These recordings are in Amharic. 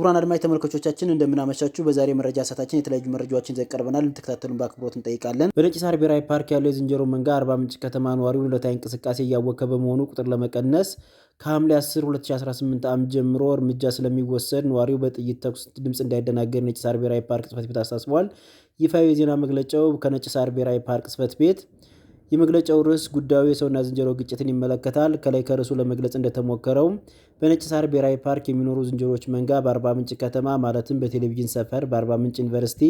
ክቡራን አድማጭ ተመልካቾቻችን፣ እንደምን አመሻችሁ። በዛሬ መረጃ ሰዓታችን የተለያዩ መረጃዎችን ይዘን ቀርበናል። እንድትከታተሉን በአክብሮት እንጠይቃለን። በነጭ ሳር ብሔራዊ ፓርክ ያለው የዝንጀሮ መንጋ አርባ ምንጭ ከተማ ነዋሪውን ዕለታዊ እንቅስቃሴ እያወከ በመሆኑ ቁጥር ለመቀነስ ከሐምሌ 10 2018 ዓ.ም ጀምሮ እርምጃ ስለሚወሰድ ነዋሪው በጥይት ተኩስ ድምፅ እንዳይደናገር ነጭ ሳር ብሔራዊ ፓርክ ጽሕፈት ቤት አሳስቧል። ይፋዊ የዜና መግለጫው ከነጭ ሳር ብሔራዊ ፓርክ ጽሕፈት ቤት። የመግለጫው ርዕስ ጉዳዩ የሰውና ዝንጀሮ ግጭትን ይመለከታል። ከላይ ከርዕሱ ለመግለጽ እንደተሞከረው በነጭ ሳር ብሔራዊ ፓርክ የሚኖሩ ዝንጀሮዎች መንጋ በአርባ ምንጭ ከተማ ማለትም በቴሌቪዥን ሰፈር፣ በአርባ ምንጭ ዩኒቨርሲቲ፣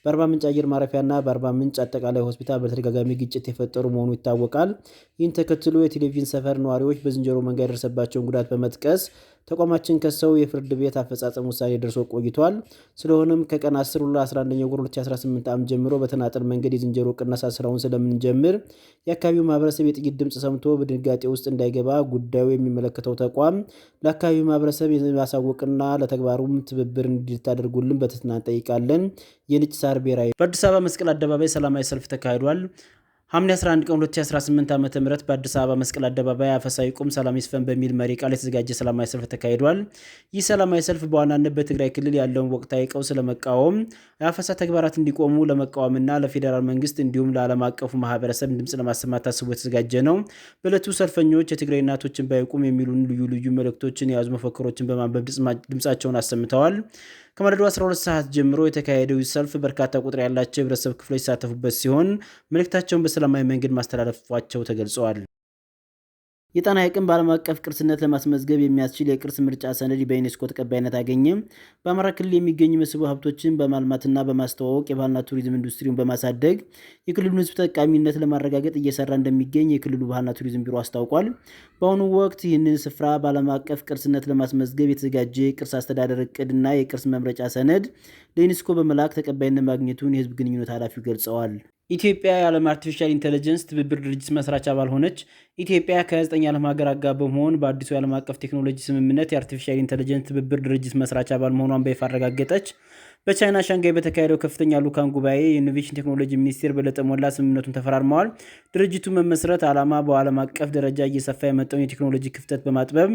በአርባ ምንጭ አየር ማረፊያና በአርባ ምንጭ አጠቃላይ ሆስፒታል በተደጋጋሚ ግጭት የፈጠሩ መሆኑ ይታወቃል። ይህን ተከትሎ የቴሌቪዥን ሰፈር ነዋሪዎች በዝንጀሮ መንጋ የደረሰባቸውን ጉዳት በመጥቀስ ተቋማችን ከሰው የፍርድ ቤት አፈጻጸም ውሳኔ ደርሶ ቆይቷል። ስለሆነም ከቀን 10 11 ወር 2018 ዓ.ም ጀምሮ በተናጠል መንገድ የዝንጀሮ ቅነሳ ስራውን ስለምንጀምር የአካባቢው ማህበረሰብ የጥይት ድምፅ ሰምቶ በድንጋጤ ውስጥ እንዳይገባ ጉዳዩ የሚመለከተው ተቋም ለአካባቢው ማህበረሰብ የማሳወቅና ለተግባሩም ትብብር እንድታደርጉልን በትህትና እንጠይቃለን። የነጭ ሳር ብሔራዊ በአዲስ አበባ መስቀል አደባባይ ሰላማዊ ሰልፍ ተካሂዷል። ሐምሌ 11 ቀን 2018 ዓ.ም በአዲስ አበባ መስቀል አደባባይ አፈሳ ይቁም ሰላም ይስፈን በሚል መሪ ቃል የተዘጋጀ ሰላማዊ ሰልፍ ተካሂዷል። ይህ ሰላማዊ ሰልፍ በዋናነት በትግራይ ክልል ያለውን ወቅታዊ ቀውስ ለመቃወም፣ የአፈሳ ተግባራት እንዲቆሙ ለመቃወምና ለፌዴራል መንግስት እንዲሁም ለዓለም አቀፉ ማህበረሰብ ድምፅ ለማሰማት ታስቦ የተዘጋጀ ነው። በዕለቱ ሰልፈኞች የትግራይ እናቶች እንባ ይቁም የሚሉን ልዩ ልዩ መልእክቶችን የያዙ መፈክሮችን በማንበብ ድምፃቸውን አሰምተዋል። ከማለዳው 12 ሰዓት ጀምሮ የተካሄደው ሰልፍ በርካታ ቁጥር ያላቸው የህብረተሰብ ክፍሎች የተሳተፉበት ሲሆን መልእክታቸውን በሰላማዊ መንገድ ማስተላለፋቸው ተገልጸዋል። የጣና ሐይቅን በዓለም አቀፍ ቅርስነት ለማስመዝገብ የሚያስችል የቅርስ ምርጫ ሰነድ በዩኔስኮ ተቀባይነት አገኘ። በአማራ ክልል የሚገኙ መስህብ ሀብቶችን በማልማትና በማስተዋወቅ የባህልና ቱሪዝም ኢንዱስትሪውን በማሳደግ የክልሉን ሕዝብ ተጠቃሚነት ለማረጋገጥ እየሰራ እንደሚገኝ የክልሉ ባህልና ቱሪዝም ቢሮ አስታውቋል። በአሁኑ ወቅት ይህንን ስፍራ በዓለም አቀፍ ቅርስነት ለማስመዝገብ የተዘጋጀ የቅርስ አስተዳደር እቅድና የቅርስ መምረጫ ሰነድ ለዩኔስኮ በመላክ ተቀባይነት ማግኘቱን የህዝብ ግንኙነት ኃላፊው ገልጸዋል። ኢትዮጵያ የዓለም አርቲፊሻል ኢንተለጀንስ ትብብር ድርጅት መስራች አባል ሆነች። ኢትዮጵያ ከ9 ዓለም ሀገራት ጋር በመሆን በአዲሱ የዓለም አቀፍ ቴክኖሎጂ ስምምነት የአርቲፊሻል ኢንተለጀንስ ትብብር ድርጅት መስራች አባል መሆኗን በይፋ አረጋገጠች። በቻይና ሻንጋይ በተካሄደው ከፍተኛ ልዑካን ጉባኤ የኢኖቬሽን ቴክኖሎጂ ሚኒስቴር በለጠ ሞላ ስምምነቱን ተፈራርመዋል። ድርጅቱ መመስረት ዓላማ በዓለም አቀፍ ደረጃ እየሰፋ የመጣውን የቴክኖሎጂ ክፍተት በማጥበብ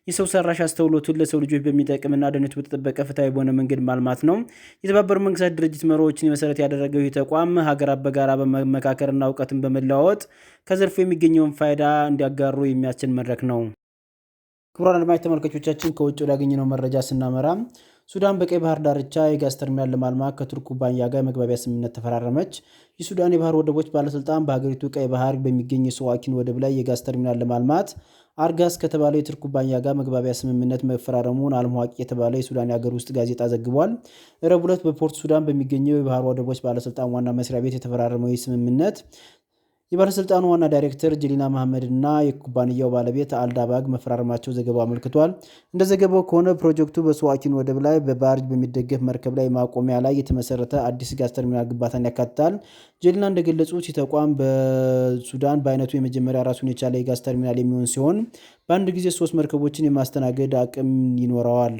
የሰው ሰራሽ አስተውሎቱን ለሰው ልጆች በሚጠቅምና ደህንነቱ በተጠበቀ ፍትሐዊ በሆነ መንገድ ማልማት ነው። የተባበሩት መንግስታት ድርጅት መርሆዎችን መሰረት ያደረገው ይህ ተቋም ሀገራት በጋራ በመመካከርና እውቀትን በመለዋወጥ ከዘርፉ የሚገኘውን ፋይዳ እንዲያጋሩ የሚያስችል መድረክ ነው። ክቡራን አድማጭ ተመልካቾቻችን፣ ከውጭ ወዳገኘነው መረጃ ስናመራ ሱዳን በቀይ ባህር ዳርቻ የጋዝ ተርሚናል ለማልማት ከቱርክ ኩባንያ ጋር የመግባቢያ ስምምነት ተፈራረመች። የሱዳን የባህር ወደቦች ባለስልጣን በሀገሪቱ ቀይ ባህር በሚገኝ የሱዋኪን ወደብ ላይ የጋዝ ተርሚናል ለማልማት አርጋስ ከተባለው የቱርክ ኩባንያ ጋር መግባቢያ ስምምነት መፈራረሙን አልሙዋቂ የተባለ የሱዳን የሀገር ውስጥ ጋዜጣ ዘግቧል። ረቡዕ ዕለት በፖርት ሱዳን በሚገኘው የባህር ወደቦች ባለስልጣን ዋና መስሪያ ቤት የተፈራረመው ይህ ስምምነት የባለስልጣኑ ዋና ዳይሬክተር ጀሊና መሐመድ እና የኩባንያው ባለቤት አልዳባግ መፈራረማቸው ዘገባው አመልክቷል። እንደ ዘገባው ከሆነ ፕሮጀክቱ በሱዋኪን ወደብ ላይ በባርጅ በሚደገፍ መርከብ ላይ ማቆሚያ ላይ የተመሰረተ አዲስ ጋዝ ተርሚናል ግንባታን ያካትታል። ጀሊና እንደገለጹት ይህ ተቋም በሱዳን በአይነቱ የመጀመሪያ ራሱን የቻለ የጋዝ ተርሚናል የሚሆን ሲሆን በአንድ ጊዜ ሶስት መርከቦችን የማስተናገድ አቅም ይኖረዋል።